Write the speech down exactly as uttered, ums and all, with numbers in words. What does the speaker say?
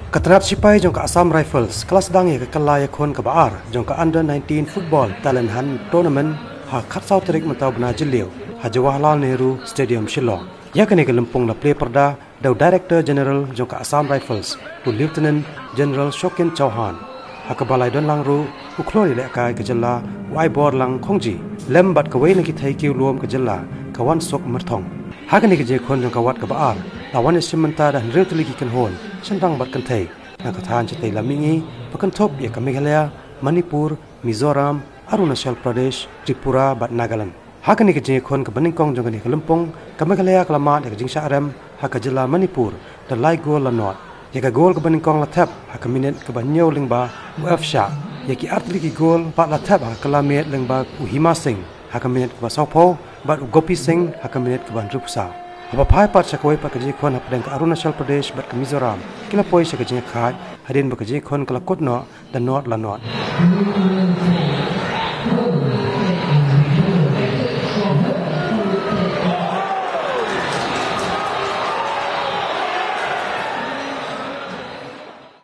Ka tnat sipai jong ka Assam Rifles ka la sdang ïa ka kylla ïakhun kaba ar jong ka Under nineteen Football Talent Hunt Tournament ha khatsaw tarik mynta u bnai Jylliew ha Jawaharlal Nehru Stadium, Shillong. Ïa kane ka lympung la plie pyrda da u Director General jong ka Assam Rifles, u Lieutenant General Shokin Chauhan, ha kaba la ïadonlang ruh u khlur ïalehkai ka jylla, u Aiborlang Khongji, lem bad kawei na ki thei kiew lum ka jylla, ka Wansuk Myrthong. Ha kane ka jingïakhun jong ka wat kaba ar la wan ïashim bynta da hynriew tylli ki kynhun shynrang bad kynthei na ka thaiñ shatei lam mihngi, ba kynthup ïa ka Meghalaya, Manipur, Mizoram, Arunachal Pradesh, Tripura bad Nagaland. Ha kane ka jingïakhun kaba nyngkong jong kane ka lympung, ka Meghalaya ka la mad ïa ka jingshah rem ha ka jylla Manipur da lai gol la nod. Ïa ka gol kaba nyngkong la thep ha ka minit kaba hynñiew lyngba u F Shah. Ïa ki artylli ki gol pat la thep ha ka kylla miet lyngba u Hima Singh ha ka minit kaba sawphew bad u Gopi Singh ha ka minit kaba hynriewphew saw. Haba phai pat sha kawei pat ka jingïakhun hapdeng ka Arunachal Pradesh bad ka Mizoram, ki la poi sha ka jingïakhaid hadien ba ka jingïakhun ka la kut noh da nod la nod.